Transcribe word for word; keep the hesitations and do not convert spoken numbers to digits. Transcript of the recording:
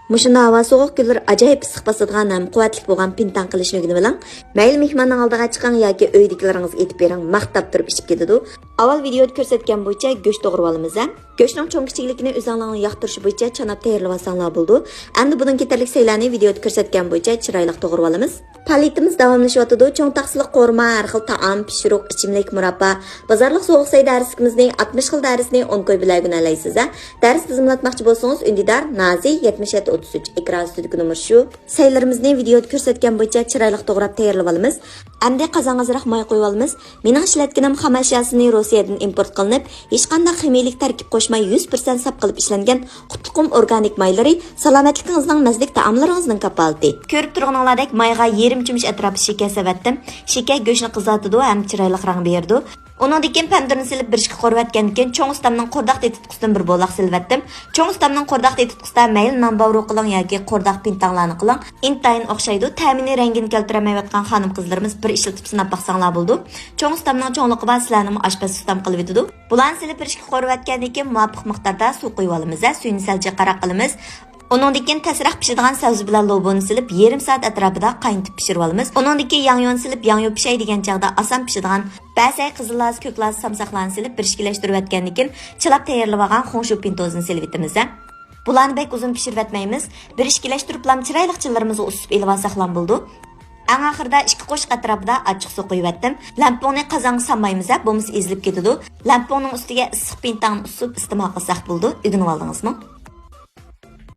مۇشۇنداق ھاۋا سوغۇق كۈنلىرى ئاجايىپ ئىسسىق باسىدىغان ھەم قۇۋۋەتلىك بولغان پىنتاڭ قىلىشنى ئۆگىنىۋېلىڭ. مەيلى مېھماننىڭ ئالدىغا چىقىڭ ياكى ئۆيدىكىلىرىڭىزگە ئېتىپ بېرىڭ، ماختاپ تۇرۇپ ئىچىپ كېتىدۇ. ئاۋۋال ۋىدېئودا كۆرسەتكەن بويىچە گۆش توغرىۋالىمىز ھە. گۆشنىڭ چوڭ كىچىكلىكىنى ئۆزۈڭلارنىڭ ياقتۇرۇشى بويىچە چاناپ تەييارلىۋالساڭلار بولىدۇ. ئەمدى بۇنىڭ كېتەرلىك سەيلەرنى ۋىدېئودا كۆرسەتكەن بويىچە چىرايلىق توغرىۋالىمىز. پائالىيىتىمىز داۋاملىشىۋاتىدۇ. چوڭ تاخسىلىق قورۇما، ھەر خىل تائام، پىشۇرۇق، ئىچىملىك، مۇراببا، بازارلىق سوغۇق سەي دەرسلىكىمىزنى، ئاتمىش خىل دەرسنى ئون كوي بىلەن ئۆگىنەلەيسىز ھە. دەرس تىزىملاتماقچى بولسىڭىز، ئۈندىدار نازى يەتمىش يەتتە ئوتتۇز ئۈچ، ئېكران ئۈستىدىكى نومۇر شۇ. سەيلىرىمىزنى ۋىدېئودا كۆرسەتكەن بويىچە چىرايلىق توغراپ تەييارلىۋالىمىز. ئەمدى قازانغا ئازراق ماي قويۇۋالىمىز. مېنىڭ ئىشلەتكىنىم خام ئەشياسىنى روسىيەدىن ئىمپورت قىلىنىپ، ھېچقانداق خىمىيىلىك تەركىب قوشماي يۈز پىرسەنت ساپ قىلىپ ئىشلەنگەن قۇتلۇقۇم ئورگانىك مايلىرى سالامەتلىكىڭىزنىڭ مەززىلىك تائاملىرىڭىزنىڭ كاپالىتى. كۆرۈپ تۇرغىنىڭلاردەك مايغا يېرىم چۆمۈچ ئەتراپى شېكەر سېلىۋەتتىم. شېكەر گۆشنى قىزارتىدۇ ھەم چىرايلىق رەڭ بېرىدۇ. ئۇنىڭدىن كېيىن پەمىدۇرنى سېلىپ بىر ئىككى قورۇۋەتكەندىن كېيىن چوڭ ئۇستامنىڭ قورداق تېتىتقۇسىدىن بىر بولاق سېلىۋەتتىم. چوڭ ئۇستامنىڭ قورداق تېتىتقۇسىدا مەيلى نان باۋرۇ قىلىڭ ياكى قورداق پىنتاڭلارنى قىلىڭ، ئىنتايىن ئوخشايدۇ. تەمىنى رەڭگىنى كەلتۈرەلمەيۋاتقان خانىم-قىزلىرىمىز بىر ئىشلىتىپ سىناپ باقساڭلار بولىدۇ. چوڭ ئۇستامنىڭ چوڭلۇقى بار سىلەرنىمۇ ئاشپەز ئۇستام قىلىۋېتىدۇ. بۇلارنى سېلىپ بىر ئىككى قورۇۋەتكەندىن كېيىن مۇۋاپىق مىقداردا سۇ قۇيۇۋالىمىز ھە، سۈيىنى سەل جىقراق قىلىمىز. ئۇنىڭدىن كېيىن تېزراق پىشىدىغان سەۋزە بىلەن لوبۇنى سېلىپ يېرىم سائەت ئەتراپىدا قاينىتىپ پىشۇرۇۋالىمىز. ئۇنىڭدىن كېيىن ياڭيۇنى سېلىپ ياڭيۇ پىشاي دېگەن چاغدا ئاسان پىشىدىغان بەسەي، قىزىل لاز، كۆك لاز سامساقلارنى سېلىپ بىر ئىككىلەشتۈرۈۋەتكەندىن كېيىن چىلاپ تەييارلىۋالغان خۇڭشۇ پىنتوزىنى سېلىۋېتىمىز ھە. بۇلارنى بەك ئۇزۇن پىشۇرۇۋەتمەيمىز. بىر ئىككىلەشتۈرۈپلام چىرايلىق چىللىرىمىزغا ئۇسسۇپ ئېلىۋالساقلام بولىدۇ. ئەڭ ئاخىرىدا ئىككى قوشۇق ئەتراپىدا ئاچچىق سۇ قۇيۇۋەتتىم. لەمپۇڭنى قازانغا سالمايمىز ھە، بولمىسا ئېزىلىپ كېتىدۇ. لەمپۇڭنىڭ ئۈستىگە ئىسسىق پىنتاڭنى ئۇسسۇپ ئىستېمال قىلساق بولىدۇ. ئۆگىنىۋالدىڭىزمۇ؟